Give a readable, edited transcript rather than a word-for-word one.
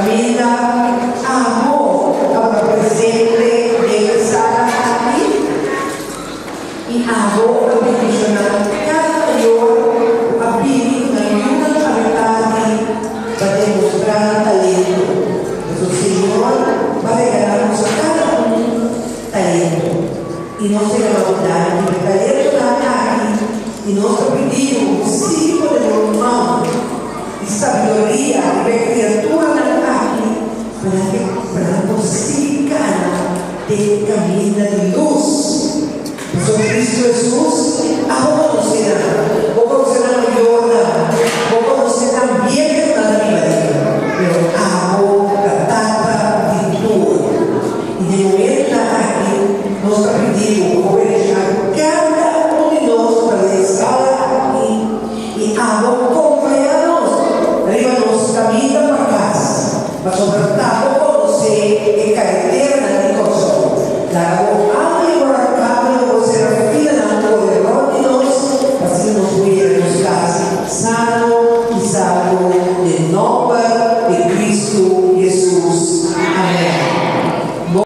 Kaminda abo tabata presente den e sala aki i abo a bendishoná kada mayor ku a bini ku nan yunan awe tardi pa demostrá nan talento. Pasobra Señor bo a regalá nos kada un talento i nos ta yama bo danki pa e talentonan aki i nos ta pidi bo ku sigui pone bo man di sabiduria riba e kriaturanan aki pa nan ke pa nan por sigui kana den kaminda di lus. Pasobra Kristu Hesus abo konosé nan, bo konosé nan mayornan, bo konosé nan ambiente ku nan ta biba den, pero abo ta Tata di tur. I den momentunan aki nos ta pidi bo pa bo bendishoná kada un di nos ku ta den e sala aki. I abo kompañá nos riba nos kaminda pa kas, pasobra ta bo konosé e kareteranan di Kòrsou. Laga bo angel wòrdu kabia bo serafinanan kore rònt di nos, pa asina nos por yega nos kas sano i salvo den nòmber.